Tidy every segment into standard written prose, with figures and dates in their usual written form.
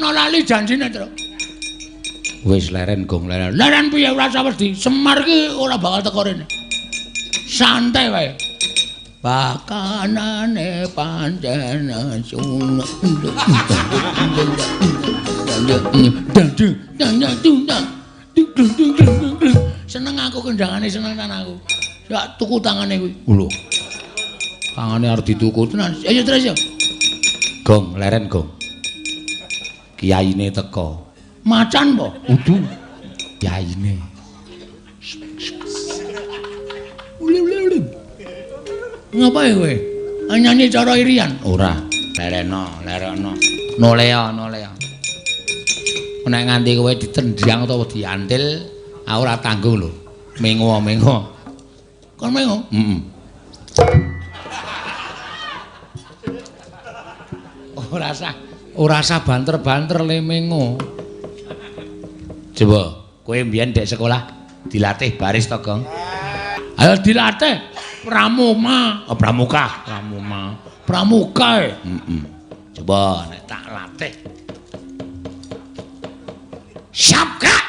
ana lali janjine, Tru. Wis leren gong leren. Leren piye ora usah wedi. Semar ki ora bakal teko rene. Santai wae. Pakanane pancen sun. Seneng aku kendangane seneng tenan aku. Ya tuku tangane kuwi. Lho. Tangane arep dituku tenan. Ayo terus yo. Gong leren gong. Kiyaine teko. Macan po? Udu. Kiyaine. Ngapa kowe? Nyanyi cara irian? Ora. Lereno, lereno. Nolea, nolea. Nek nganti kowe ditendang utawa diantil, aku ora tanggung lho. Mengo, mengo. Kon mengo? Heeh. Ora sah banter-banter le mengo. Coba, kowe mbiyen ndek sekolah dilatih baris to, Gong? Ayo dilatih. Pramuma, oh, pramuka, pramuma, pramuka. Heeh. Coba nek tak latih. Siap gerak.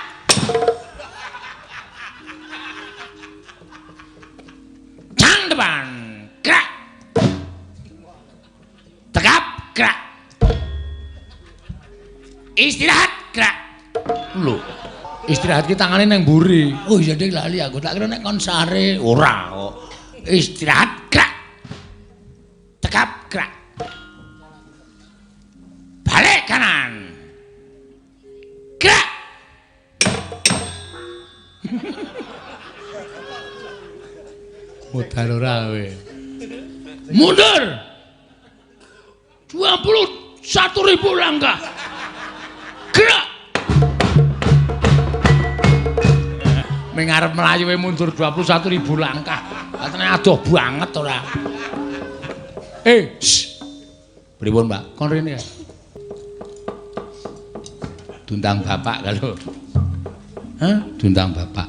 Cang depan, gerak. Tegap, gerak. Istirahat, gerak. Lho, istirahat ki tangane nang mburi. Oh iya dik lali aku, tak kira nek kon sare. Ora kok. Istirahat gerak. Tegap gerak. Balik kanan. Gerak. Modar ora kowe. Mundur. 21.000 langkah. Gerak. Ming arep mlayu mundur 21.000 langkah. Katene adoh banget ora. Shh. Pripun, Pak? Kon rene ya. Dundang bapak lho. Hah? Dundang bapak.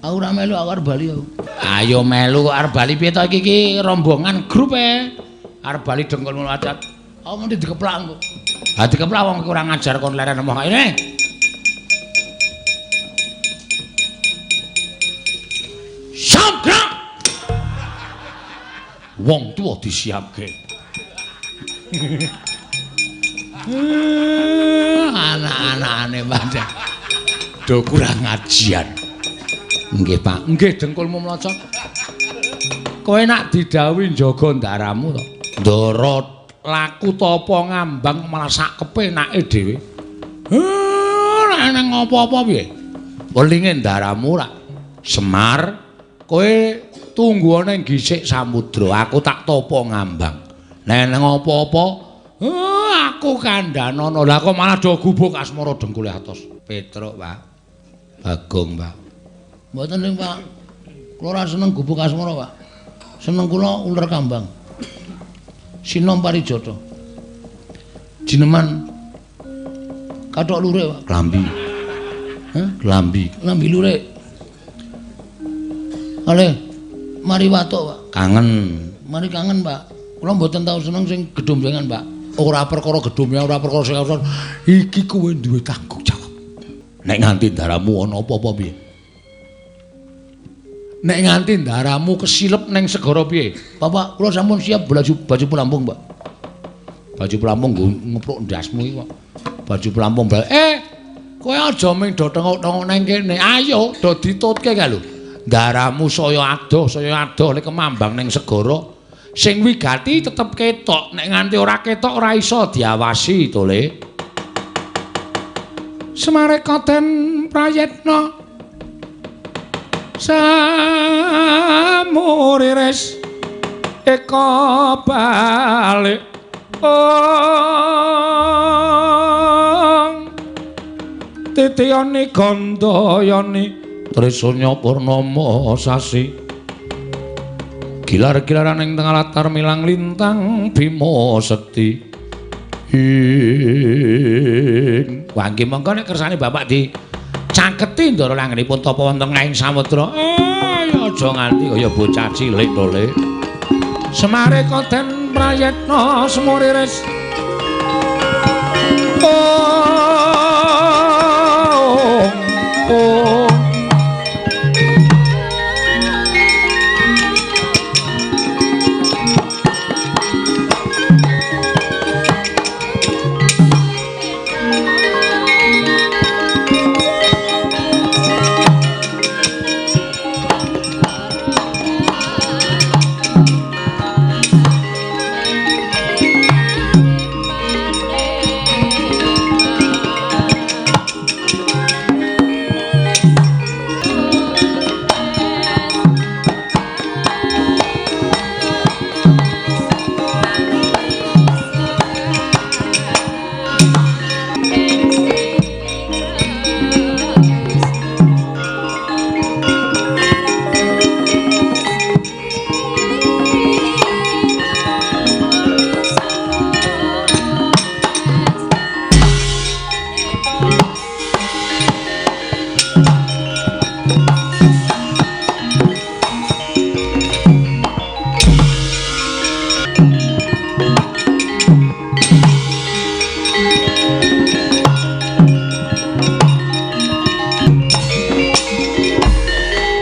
Aku ora melu, aku arep bali aku. Ayo melu kok arep bali piye to iki iki rombongan grup e. Arep bali dengkul ngono adat. Aku mesti dikeplak engko. Ha dikeplak wong kurang ajar kon leren omah kene. Samgrang. Wong tuwa disiapke. Anak-anakane pancen do kurang ajian. Nggih, Pak. Nggih, dengkulmu mlocot. Kowe nak didhawuhi njaga ndaramu to. Ndara laku tapa ngambang malah sak kepenake dhewe. Ora nang apa-apa piye? Welinge ndaramu rak Semar, kowe tunggu ana ing gisik samudra, aku tak tapa ngambang. Nek nang apa-apa, aku kandhanono. Lah kok malah do gubuk asmara dengkule atos. Petruk, Pak. Bagong, Pak. Mboten ning, Pak. Kula ora seneng gubuk asmara, Pak. Seneng kula uler kambang. Sinom parijata. Jineman kathok lurik, Pak. Klambi. Hah? Klambi. Klambi lurik. Ale mari watuk, Pak. Kangen. Mari kangen, Pak. Kula mboten tau seneng sing gedombengan, Pak. Ora perkara gedomnya, ora perkara sing iki kowe duwe tanggung jawab. Nek nganti ndaramu ana apa-apa piye? Nek nganti ndaramu kesilep ning segara piye? Bapak, kula sampun siap baju pelampung, Pak. Baju pelampung nggo ngepruk ndasmu iki kok. Baju pelampung. Kowe aja mung do tengok-tengok nang kene. Ayo do ditutke kae lho. Ndaramu saya adoh lek kemambang ning segara. Sing wigati tetep ketok, nek nganti ora ketok ora iso diawasi to, Le. Semare katen prayitna samuriris eka balik ong titiyani gandayani trisanya purnama sasi gilar-gilaran ing tengah latar milang lintang Bima Sekti. Ing wangke mongko nek kersane bapak di caketi ndara langgenipun tapa wonten ing samudra. Ya aja nganti kaya bocah cilik to, Le. Semare koten prayitna semuriris. Oh.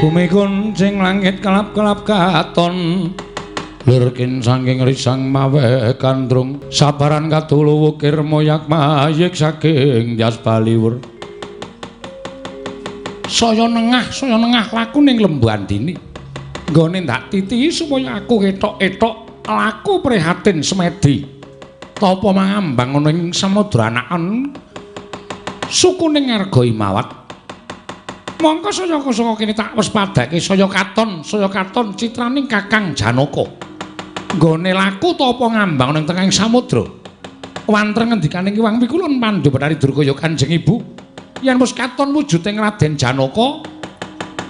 Bumi kuncing langit kelap-kelap katon lirkin saking risang mawe kandrung sabaran katulu wukir moyak mayik saking jas baliwur. Saya nengah laku ning Lembandini nggone ndak titihi supaya aku ketok-etok laku prihatin semedi tapa mangambang ana ing samudra anakan suku ning Arga Imawat. Mongko saya saka kene tak wespadake saya katon citraning Kakang Janaka. Nggone laku tapa ngambang ning tengahing samudra. Wantreng ngendikane Ki Wang Pikulun Pandhu Bathari Durkaya Kanjeng Ibu, yen wis katon wujuding Raden Janaka,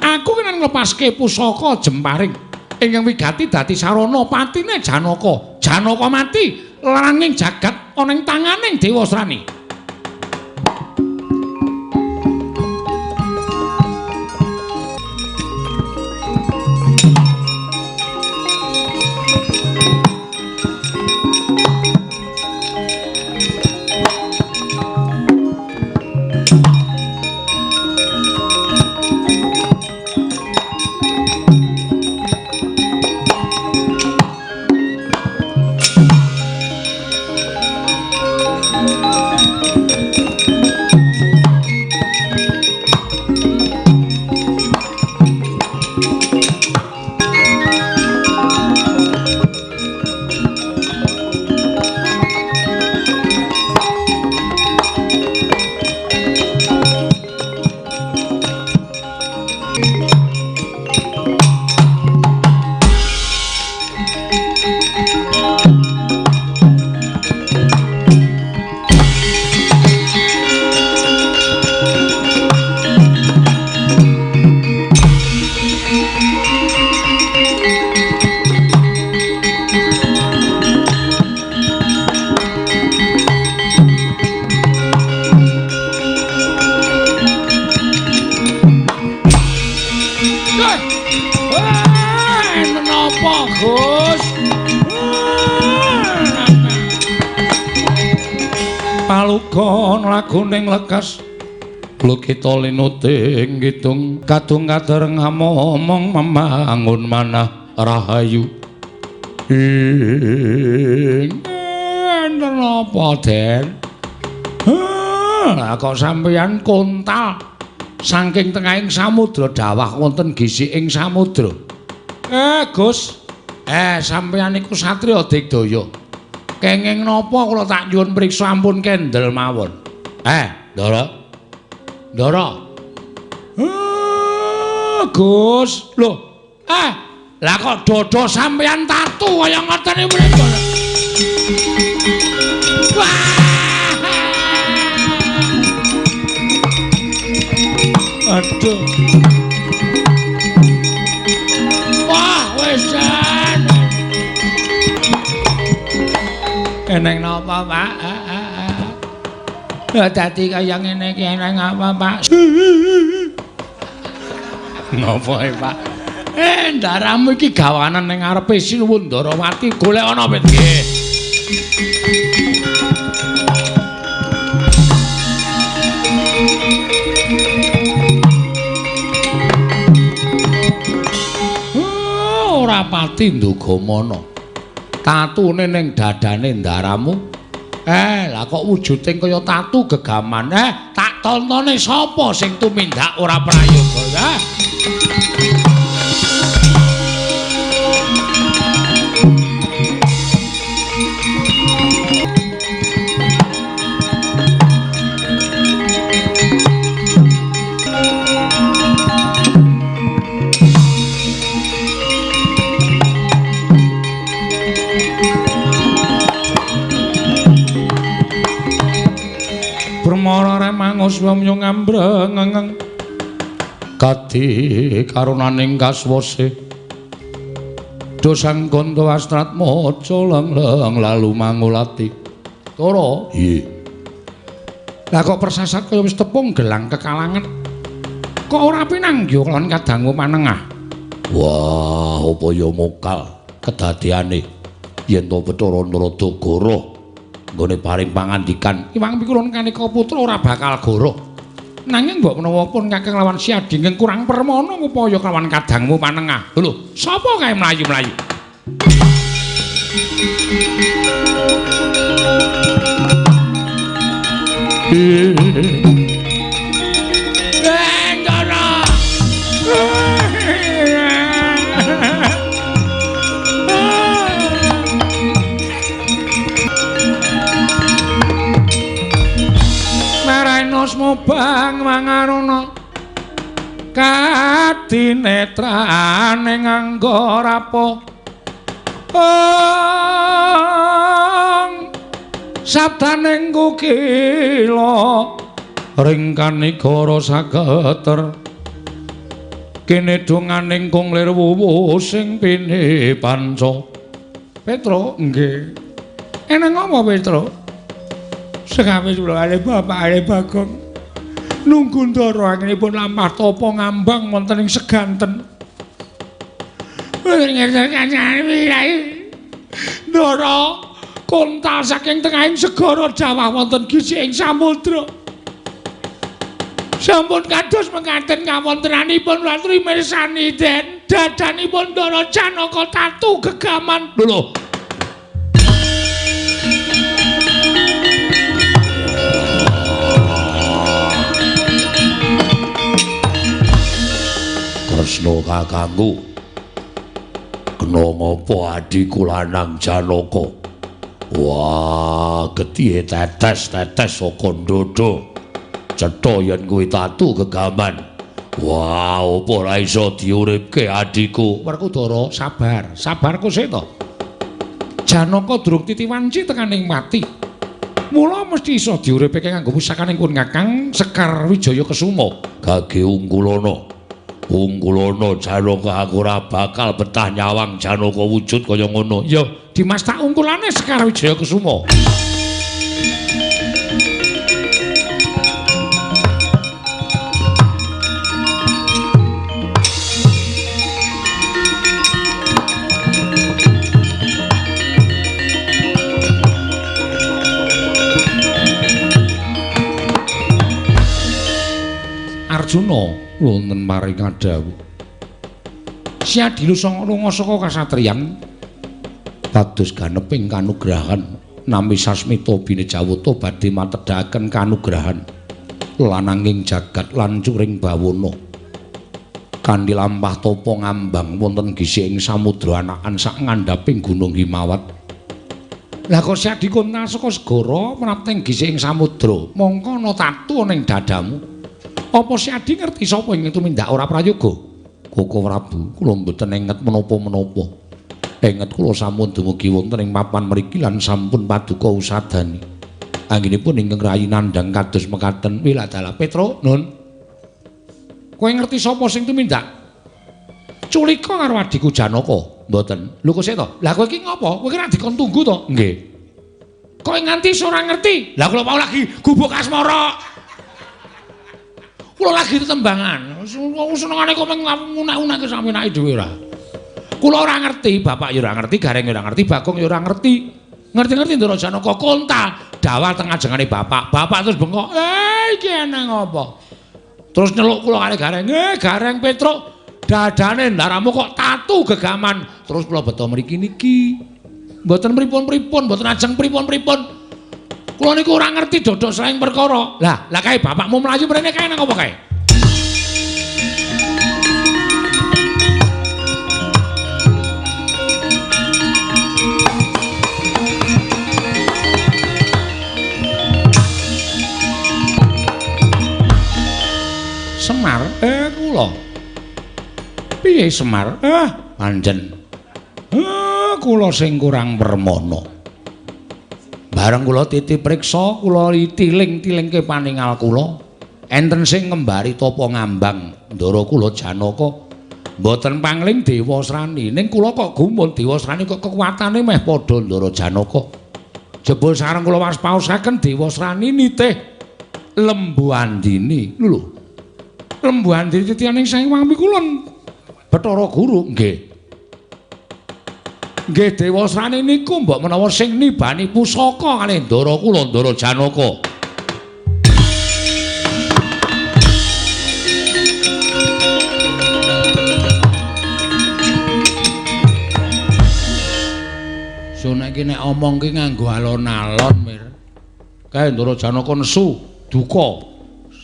aku kena nglepaske pusaka jemparing ingkang wigati dadi sarana patine Janaka. Janaka mati langing jagat ana ing tanganing Dewasrani. Palugon laguning lekas lukita linuting kidung kadung kadereng amomong memangun manah rahayu. Ing enten apa, Den? Lah kok sampeyan kontal saking tengahing samudra dawah wonten gisiking samudra. Gus, sampeyan iku satriya digdaya. Kenging napa kula tak nyuwun priksa ampun kendel mawon. Ndara. Ndara. Gus, lho. Lah kok dodo sampeyan tatu kaya ngoten niku mriko. Wah. Aduh. Wah, wis jan. Eneng napa, Pak? Lah dadi kaya ngene iki eneng apa, Pak? Napa e, Pak? Ndaramu iki gawanan ning ngarepe Sinuwun Ndarawati golek ana pit nggih. mati ndugamana. Tatune ning dadane ndaramu. Lah kok wujude kaya tatu gegaman. Tak tontone sapa sing tumindak ora prayoga. Permara remangus wamyo ngambrengeng kadi karunaning kaswase dosang gonto astrat maca leng-leng lalu mangulati. Toro, iya. Lah kok persasat kaya wis tepung gelang kekalangan. Kok ora pinanggih lawan kadangmu panengah. Wah, apa ya mokal kedadeane yen to Bathara Narada goroh nggone paring pangandikan iwang pikulun kaneka putra ora bakal goroh. Nanging mbok menawa pun kakang lawan Siadi ingkang kurang permana ngupaya kelawan kadangmu panengah. Lho, sapa kae mlayu-mlayu? Ndara. Mobang mangaruna kadinetrane nganggo rapo sabdaning kukila ring kanigara sageter kene donganing kung lir wuwu sing pini panca. Petro, nggih. Eneng apa Petro? Sekawe kula kalih bapak kalih Bagong nunggu ndara anggenipun lampah tapa ngambang wonten ing seganten. Ndara kontal saking tengahing segara Jawah wonten gisik ing samudra. Sampun kados mekaten kawontenanipun latri mirsani den dadanipun Ndara Janaka tatu gegaman. Lho. Kresna kakangku, kena ngapa adhiku lanang Janaka? Wah, getihe tetes-tetes saka ndodho. Cetha yen kuwi tatu gegaman. Wah, apa ora iso diuripke adhiku? Werkudara, sabar, sabarku sik to. Janaka durung titi wanci tekaning mati. Mula mesti iso diuripke nganggo pusakaning pun Kakang Sekar Wijaya Kesuma. Gage ungkulana. Ungkulana Janaka, aku ora bakal betah nyawang Janaka wujud kaya ngono. Ya, Dimas tak ungkulane Sekar Wijaya Kesuma. Arjuna wonten paring dawuh. Siadilu lunga saka kasatriyan dados ganeping kanugrahan nami Sasmita Binejawata badhe matedhaken kanugrahan lananging jagat lan curing bawana. Kanthi lampah tapa ngambang wonten gisik ing samudra anakan sak ngandhaping Gunung Himawat. Lah kok Siadi kontal saka segara mrapting gisik ing samudra, mongko ana tatu ning dadamu. Apa Siadi ngerti sapa ing tumindak ora prayoga? Koko Prabu, kula mboten enget menapa-menapa. Enget kula sampun dumugi wonten ing papan mriki lan sampun paduka usadani. Anggenipun ingkang rayi nandhang kados mekaten. Wiladalah Petro, Nun. Kowe ngerti sapa sing tumindak? Culika karo adhiku Janaka. Mboten. Lho kok sik to? Lah kowe iki ngopo? Kowe iki ra dikon tunggu to? Nggih. Kowe nganti ora ngerti? Lah kula mau lagi gubuk asmara. Kula lagi tetembangan. Senengane kok ngunek-unekke samenake dhewe ora. Kula ora ngerti, bapak ya ora ngerti, Gareng ya ora ngerti, Bagong ya ora ngerti. Ngerti-ngerti Ndara Janaka kontal dawah teng ajengane bapak. Bapak terus bengok, "Eh, iki eneng apa?" Terus nyeluk kula kali Gareng, "Eh, Gareng Petruk, Dadane ndaramu kok tatu gegaman. Terus kula beto mriki niki. Mboten pripun-pripun, mboten ajeng pripun-pripun. Kula niku ora ngerti dodok selaing perkara. Lah, lah kae bapakmu mlayu mrene kae nang apa kae? Semar, kula. Piye Semar? Pancen. Kula sing kurang permana. Bareng kula titip priksa, kula tiling-tilingke paningal kula. Enten sing ngembari tapa ngambang ndara kula Janaka. Mboten pangling Dewasrani. Ning kula kok gumun Dewasrani kok kekuatane meh padha ndara Janaka. Jebul sareng kula waspaosaken Dewasrani nitih Lembu Andini. Lho. Lembu Andini titianing Sang Hyang Pikulun Bathara Guru nggih. Nggih Dewasrani niku mbok menawa sing nibani pusaka kalih ndara kula ndara Janaka. Sun iki nek omong ki nganggo alon-alon mir. Kae ndara Janaka nesu duka.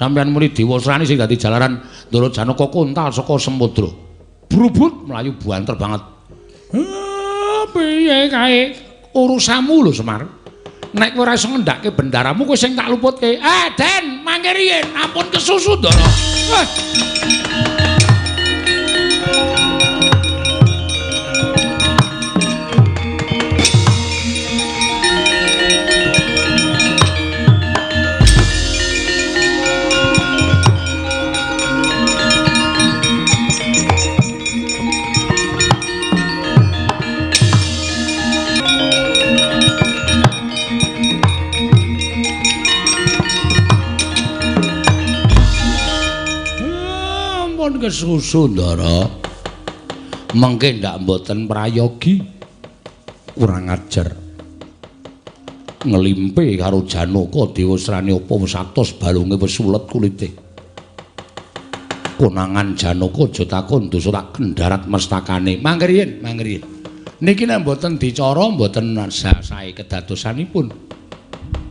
Sampeyan muni Dewasrani sing dadi jalaran Ndara Janaka kontal saka samudra. Brubut mlayu banter banget. Piye kae urusanmu lho Semar. Nek kowe ora iso ngendhake bendaramu kowe sing tak luputke. Den, mangke riyin ampun kesusu Ndara. Kesusu Ndara. Mengke ndak mboten prayogi. Kurang ajar. Ngelimpe karo Janaka Dewasrani apa wis atos balunge wis sulet kulite. Konangan Janaka aja takon dosa tak kendharat mestakane. Mangke riyin, mangke riyin. Niki nek mboten dicara mboten sae kedadosanipun.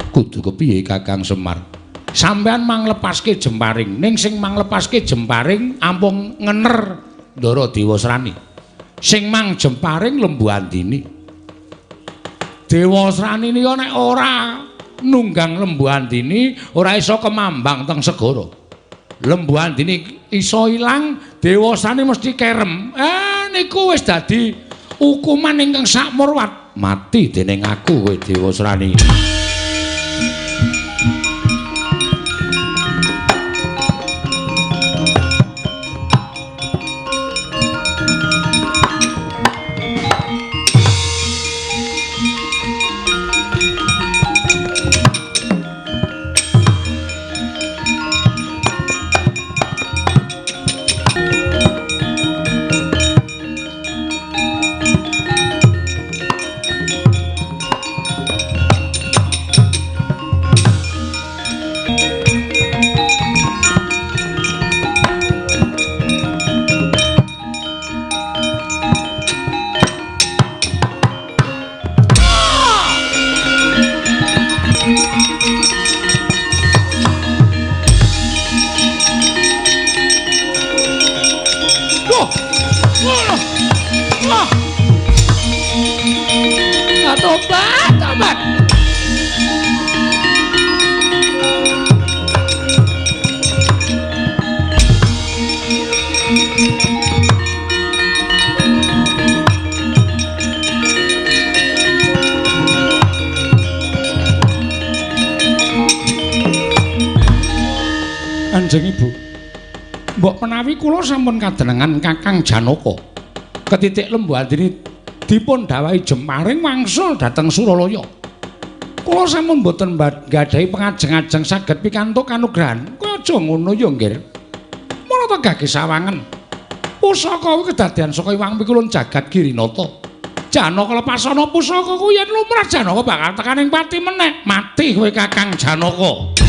Kudu kepiye Kakang Semar? Sampeyan manglepaske jemparing, ning sing manglepaske jemparing ampun ngener Ndara Dewasrani. Sing mang jemparing Lembu Andini. Dewasrani nika nek ora nunggang Lembu Andini ora iso kemambang teng segara. Lembu Andini iso ilang, Dewasrani mesti kerem. Niku wis dadi hukuman ingkang sakmurwat. Mati dening aku kowe Dewasrani. Tobat, tobat. Kanjeng Ibu, mbok menawi kula sampun kadenengan Kakang Janaka ketitik Lembu Andini dipun dawahi jemparing wangsul dhateng Suralaya. Kula sampun mboten nggadahi pengajeng-ajeng saged pikantuk kanugrahan. Kowe aja ngono ya, Nggir. Mula ta gage sawangen. Pusaka kuwi kedadian saka Iwang Pikulun jagat Girinata. Janaka lepasana pusaka kuwi yen lumrah Janaka bakal tekaning pati meneh. Mati kowe Kakang Janaka.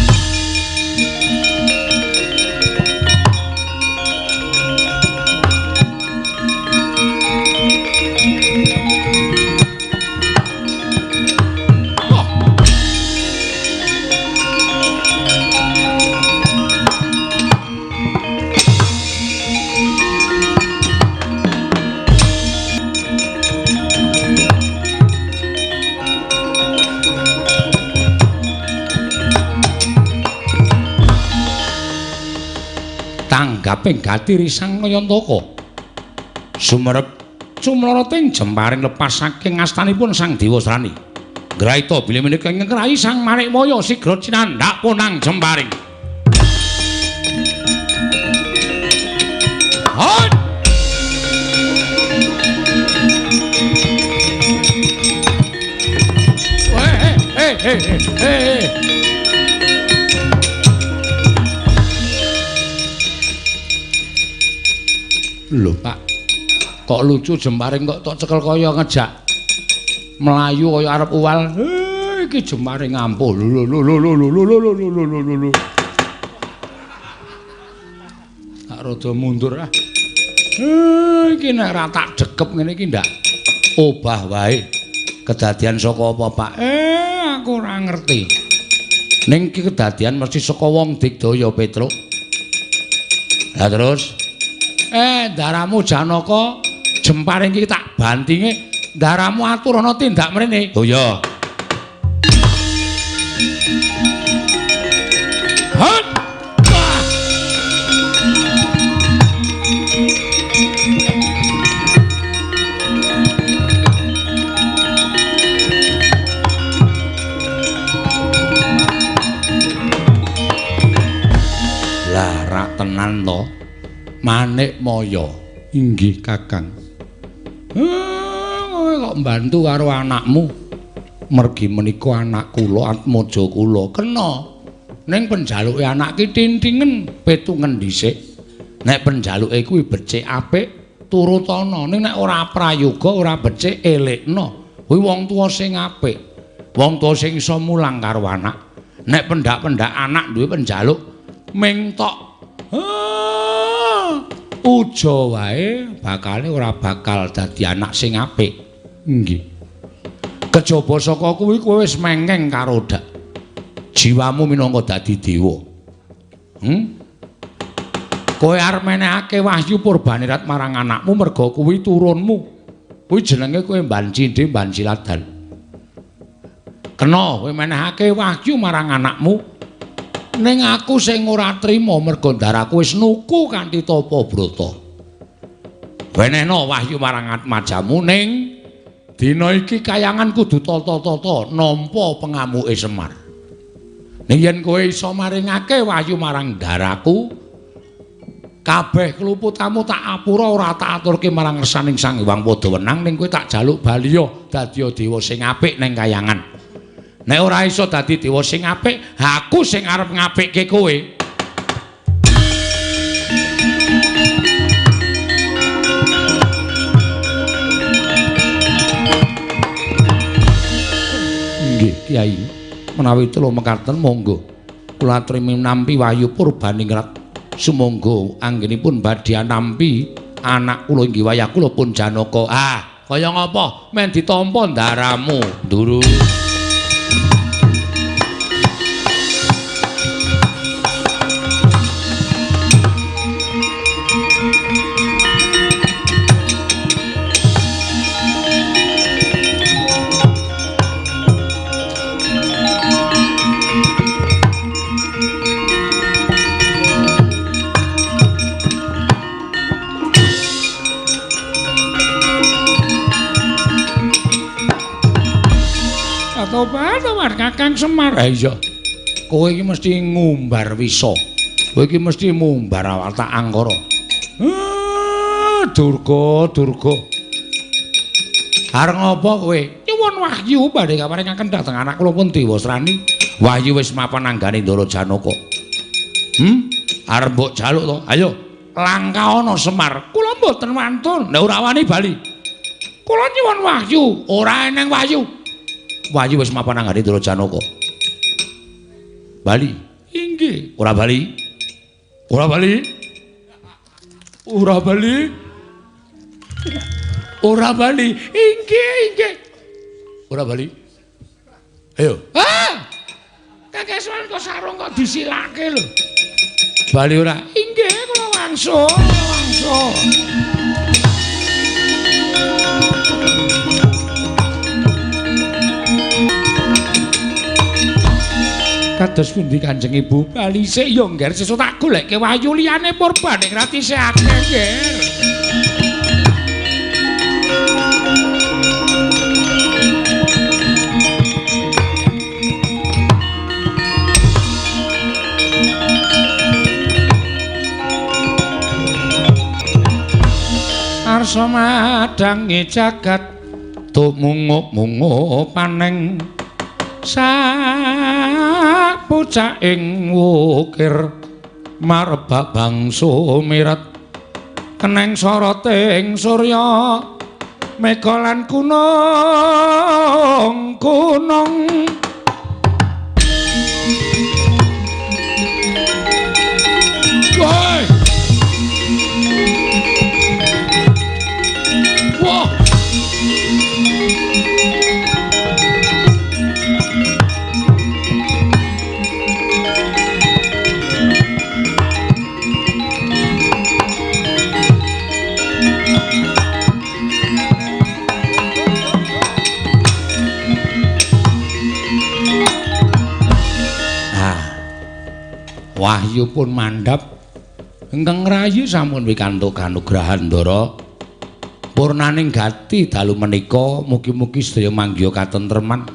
gagaping gatiri Sang Kayantaka. Sumerep cumloroting jemparing lepas saking astanipun Sang Dewasrani. Graita bilih menika ingkang Sang Manikmaya sigra cinandhak ponang jemparing. Hot! Hei, hei, hei. Lho, Pak. Kok lucu jemparing kok tok cekel kaya ngejak mlayu kaya arep uwal. Iki jemparing ampuh. Lho lho lho lho lho lho lho lho lho lho. Tak rada mundur ah. Iki nek ora tak dekep ngene iki ndak obah wae. Kedadian saka apa, Pak? Aku ora ngerti. Ning iki kedadian mesti saka wong digdaya Petruk. Lah terus ndaramu Janaka jemparing iki tak bantinge, ndaramu aturana tindak mrene. Oh iya. Hot! Lah rak tenan to. Manikmaya. Inggih, Kakang. Kowe kok mbantu karo anakmu? Mergi menika anak kula Atmaja kula kena. Ning penjaluke anak ki tintingen petungen dhisik. Nek penjaluke kuwi becik apik turutana, ning nek ora prayoga ora becik elekno. Kuwi wong tuwa sing apik. Wong tuwa sing iso mulang karo anak. Nek pendak-pendak anak duwe penjaluk ming tok uja wae bakale ora bakal dadi anak sing apik. Nggih. Kejaba saka kuwi kowe wis mengkeng karo dak jiwamu minangka dadi dewa. Kowe arep menehake wahyu purbanirat marang anakmu merga kuwi turunmu. Kuwi jenenge kowe mban cindhe mban siladan. Kena kowe menehake wahyu marang anakmu. Ning aku sing ora trima merga ndaraku wis nuku kanthi tapa brata. Wenehno wahyu marang atmajamu ning dina iki kayangan kudu tata-tata nampa pengamuke Semar. Ning yen kowe iso maringake wahyu marang ndaraku, kabeh kluputamu tak apura ora tak aturke marang ngersaning Sang Hyang Wadawenang, ning kowe tak jaluk baliya dadi dewa sing apik ning kayangan. Nek ora iso dadi dewa sing apik, aku sing arep ngapikke kowe. Nggih, Kyai. Menawi telu mekaten monggo kula atrimi nampi wahyu purbaningrat. Sumangga anggenipun badhe nampi anak kula inggih wayah kula pun Janaka. Ah, kaya ngapa? Men ditampa ndaramu, Nduru. Tobat Kakang Semar. Ha iya. Kowe iki mesti ngumbar wisa. Kowe iki mesti mumbar watak angkara. Durga, Durga. Arep ngapa kowe? Nyuwun wahyu badhe kaparingaken dhateng anak kula pun Dewasrani. Wahyu wis mapan anggane Ndara Janaka. Arep mbok jaluk to? Ayo, langkah ana Semar. Kula mboten wantun. Nek ora wani bali. Kula nyuwun wahyu, ora eneng wahyu. Wahyu wis mapan anggane Ndara Janaka. Bali. Inggih. Ora bali. Ora bali. Ora bali. Ora bali. Inggih, inggih. Ora bali. Ayo. Ah! Kakek Semar kok sarung kok disilake lho. Bali ora? Inggih, kula wangsul, wangsul. Kados pundi Kanjeng Ibu? Bali sik ya, Ngger, sesuk tak goleke wahyu liyane purbaning ratise akeh, Ngger. Arsa madangi jagat tumungup-mungup paneng sak pucaking wukir marbak bangsa mirat keneng soroting surya mega lan gunung gunung. Woi. Wah. Wahyu pun mandhap ingkang rayi sampun pikantuk kanugrahan Ndara. Purnaning gati dalu menika mugi-mugi sedaya manggiha katentreman,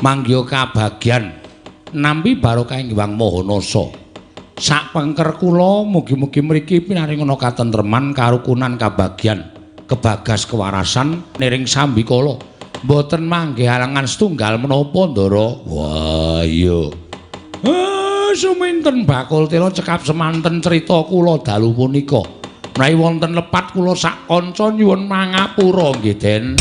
manggiha kabagyan, nampi barokah ing Hyang Maha Nasa. Sak pengker kula mugi-mugi mriki pinaringana katentreman, karukunan, kabagyan, kebagas kewarasan niring sambikala. Mboten manggih halangan setunggal menapa Ndara. Wah iya. Suminten bakul tela cekap semanten crita kula dalu punika. Menawi wonten lepat kula sak kanca nyuwun mangapura nggih Den.